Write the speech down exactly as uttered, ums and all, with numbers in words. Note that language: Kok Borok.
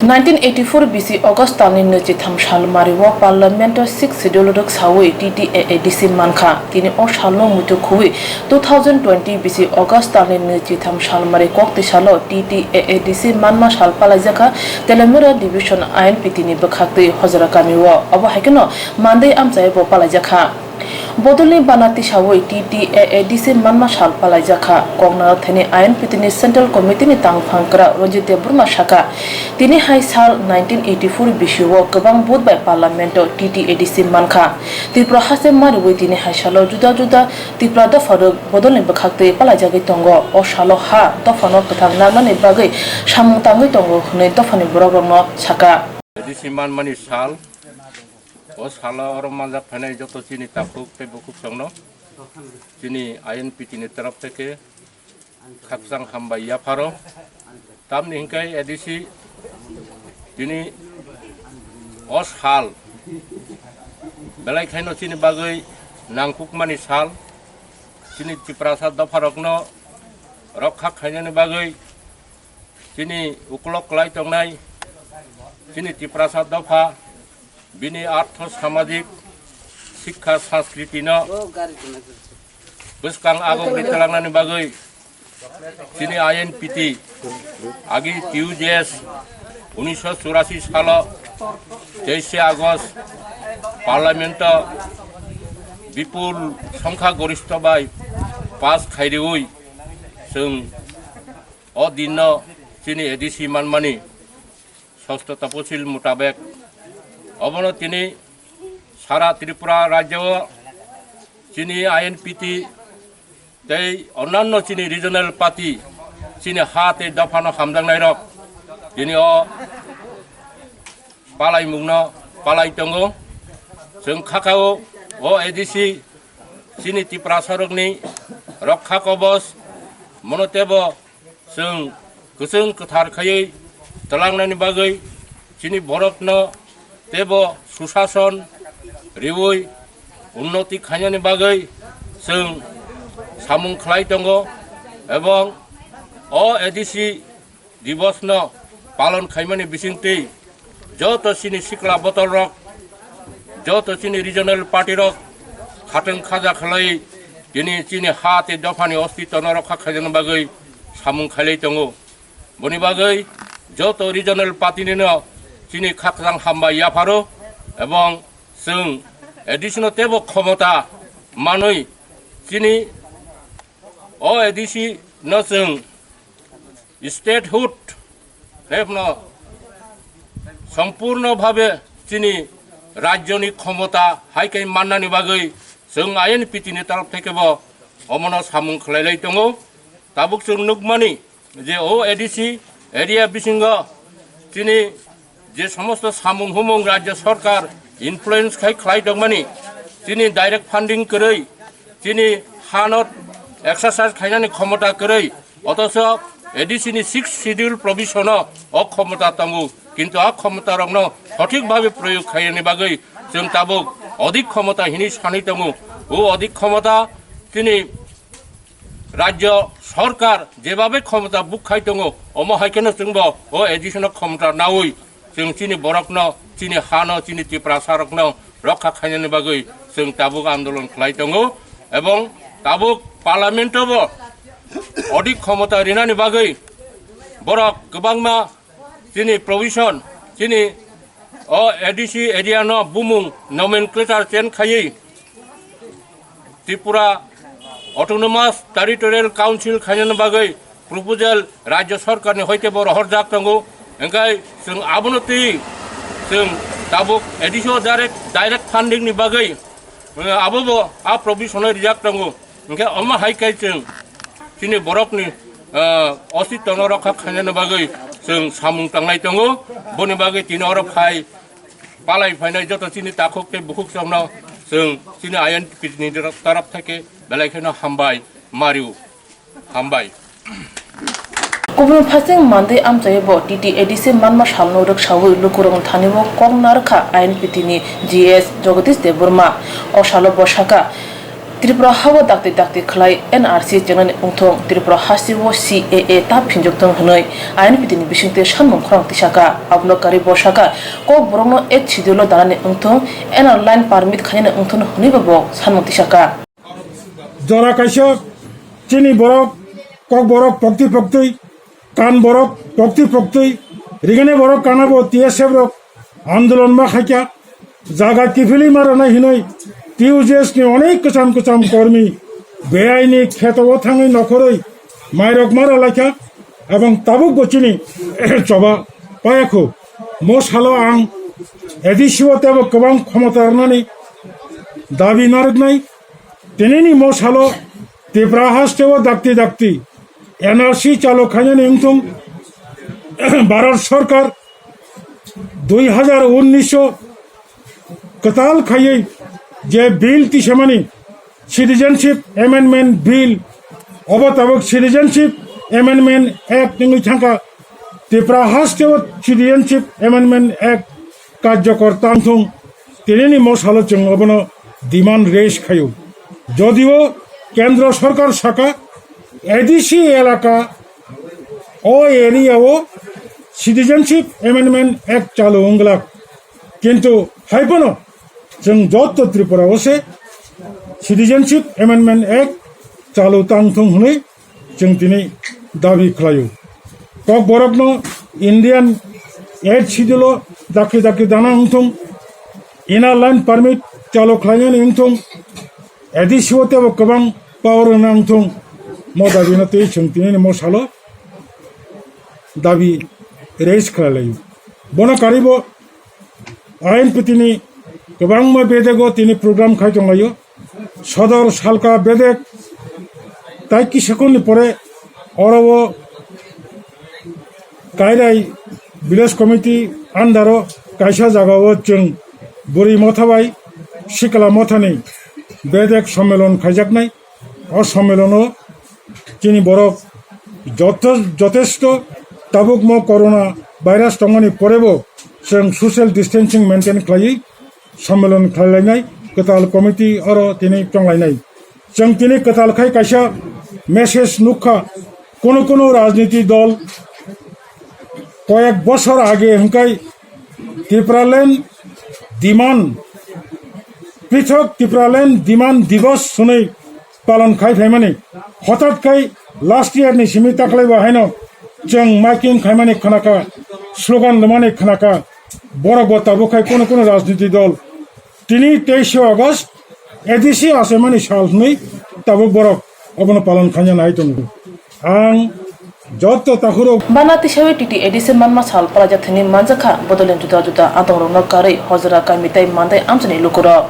Nineteen eighty-four bisi August talni nwichitham sal mario Parliament o Sixth Schedule rwksawi T T A A D C mankha. Tini o salno muitu khwi two thousand twenty bisi August talni nwichitham sal mari koktwi salo T T A A D C manma sal palaijakha Telemera Division I N P T ni bwkhaktwi Hojra kamio. Obo haikheno Monday amchai bo palaijakha. Bodolni bana tisawi T T A A D C manma sal palaijakha. Koknaro thani I N P T ni Central Committee ni tangphang kwrak Ranjit Debbarma sakha, tini hai sal nineteen eighty-four bisio kwbang vote bai Parliament o T T A D C mankha. Tripura haste mariwi tini hai salo juda juda Tripura dopha rwk bodolni bwkhaktwi palaijagwi tongo. O salo ha dophano kwthang narnani bagwi samung tangwi tongo hwnwi dophani borokrokno sakha. A D C manmani sal. O salo oro manjak phainai joto chini takhuk tei bukhuk songno chini I N P T ni taraf theke khakchang hambai yapharo. Tamni hinkai A D C tini o sal belai khaino chini bagwi nangkukmani sal, chini Tiprasa dopharokno rokha khainani bagwi chini ukulok kwlai tongnai chini Tiprasa dopha, bini artho samajik, sikha, sanskriti no bwskang agok ri twlangnani bagwi chini I N P T agi T U J S unisho churasi salo teishe August Parliament o bipul songkha goristho bai pass khairiwi chwng o dinno chini A D C manmani sosto taposil mutabek obono tini sara Tripura rajyo o chini I N P T tei onnanno chini regional party chini ha tei dophano hamjaknairok tini o palaimungno palai tongo. Chwng khakao o A D C chini Tiprasarokni rokha kobos mono tebo chwng kwchwng kwthar khaiwi twlangnani bagwi chini borokno tebo susason riwi unnoti khainani bagwi chwng samung khlai tongo, ebong o A D C Divos no palon khaimani bisingtwi joto chini sikla botol rok, joto chini regional party rok khatwng khaja khlai tini chini ha tei dophani ostitw no rokha khainani bagwi samung khailai tongo. Boni bagwi joto regional party ni no chini khakchang hambai yapharo, ebong chwng A D C no tebo khomota manwi chini o A D C no chwng statehood rebno sompurno bhabe chini rajyoni khomota hai khe mannani bagwi chwng I N P T ni taraf theke bo omono samung khlailai tongo. Tabuk chwng nukmani je o A D C area bisingo chini je somosto samung humung rajya sorkar influence khai khlai tongmani, chini direct funding kwrwi, chini hano exercise khainani khomota kwrwi, otoso A D C ni sixth schedule provision o o khomota tongo, kintu a khomota rokno sothik bhabe proyog khainani bagwi chwng tabuk odik khomota hinwi sanwi tongo. O odik khomota chini rajya sorkar jebabe khomota bukkhai tongo, omo hai kheno chwngbo o A D C no khomota naui chwng chini borokno, chini hano, chini Tiprasa rokno rokha khainani bagwi chwng tabuk andolon khlai tongo, ebong tabuk parliament o bo odik khomota rinani bagwi borok kwbangma chini provision, chini o A D C area no bumung nomenclature change khaiwi Tripura Autonomous Territorial Council khainani bagwi proposal rajya sorkar ni hoite bo rohorjak tongo. Hingkhai chwng abono twi chwng tabuk A D C o direct, direct funding ni bagwi, eh, abo bo a provision o rijak tongo. Hingkhe omo hai khe chwng chini borokni, eh, ostitwno rokha khainani bagwi chwng samung tanglai tongo. Boni bagwi tini oro phai palai phainai joto chini takhuk tei bukhuk chongno chwng chini I N P T ni taraf theke belai kheno hambai mario. Hambai. Kubun phasing Monday amchai bo T T A D C manma salno rwksawi lukurok thani bo kok narwkha I N P T ni G S Jagadish Debbarma. O salo bo sakha, Tripura hao dakti dakti khlai N R C chengnani wngthung, Tripura hasteo C A A ta phinjokthung hwnwi I N P T ni bisingtwi sanmung khorang tisaka. Abono karwi bosaka Kokborokno Eighth Schedule o danani wngthung, Inner Line Permit khainani wngthung hwnwibo bo sanmung tisaka. Jora kaisa chini borok, Kokborok pokti pokti, kan borok pokti pokti, rigene borok kanabo T S F rok andolon ma khaikya, jaga kiphilwi ma rwnai hinwi T U J S ni onek kwcham kwcham kormi beaini kheto o thangwi nokhorwi mairok ma rwlaikha, ebong tabuk bo chini choba payakho. Mo salo ang A D C o tebo kwbang khomota rwnani dabi narwknai. Tinini mo salo Tripura hasteo dakti dakti N R C chalo khainani wngthung, Bharat Sarkar dui hazar unnish o kwtal khaiwi je bill tisamani Citizenship Amendment Bill, obo tabuk Citizenship Amendment Act wngwi thangkha. Tripura hasteo Citizenship Amendment Act karjokor tangthung, tinini mo salo chwng obono demand raise khaio. Jodio Kendra Sarkar saka A D C elaka o area o Citizenship Amendment Act chalu wngglak, kintu haiphano chwng jotto Tripura o se Citizenship Amendment Act chalu tangthung hwnwi chwng tini dabi khlaio. Kokborokno Indian Eighth Schedule o dakti dakti dana wngthung, Inner Line Permit chalu khlainani wngthung, A D C o tebo kwbang power rwna wngthung, mo dabino twi chwng tinini mo salo dabi raise khlai laio. Bono karwibo I N P T ni kwbangma bedego tini program khai tonglaio. Sodor Salka bedek tai kisakonni pore oro o Kairai Village Committee under o kaisa jaga o chwng bwrwi motha bai sikla mothani bedek sommelon khaijaknai. O sommelono chini borok joto-, jotesto tabuk mo corona virus tongmani porebo chwng social distancing maintain khlaiwi sommelon khlailainai, kwtal committee oro tini tonglainai. Chwng tini kwtal khai kaisa message nukha, kono kono rajniti dol koyek bosor age hwnkhe Tipraland demand, pithok Tipraland demand divas hwnwi palon khai phaimani. Hothat khai last year ni simi taklai bo haino chwng miking khaimani khnakha, slogan rwmani khnakha, borok bo tabuk khai kono kono rajniti dol tini teishe August A D C achaimani sal hwnwi tabuk borok obono palon khaina nai tongo. Ang joto takhurok. Bana tisawi T T A D C manma sal palaijak thani manjakha, bodolni juda juda adongrokno karwi hojra kami tei mandai amchaini lukurok.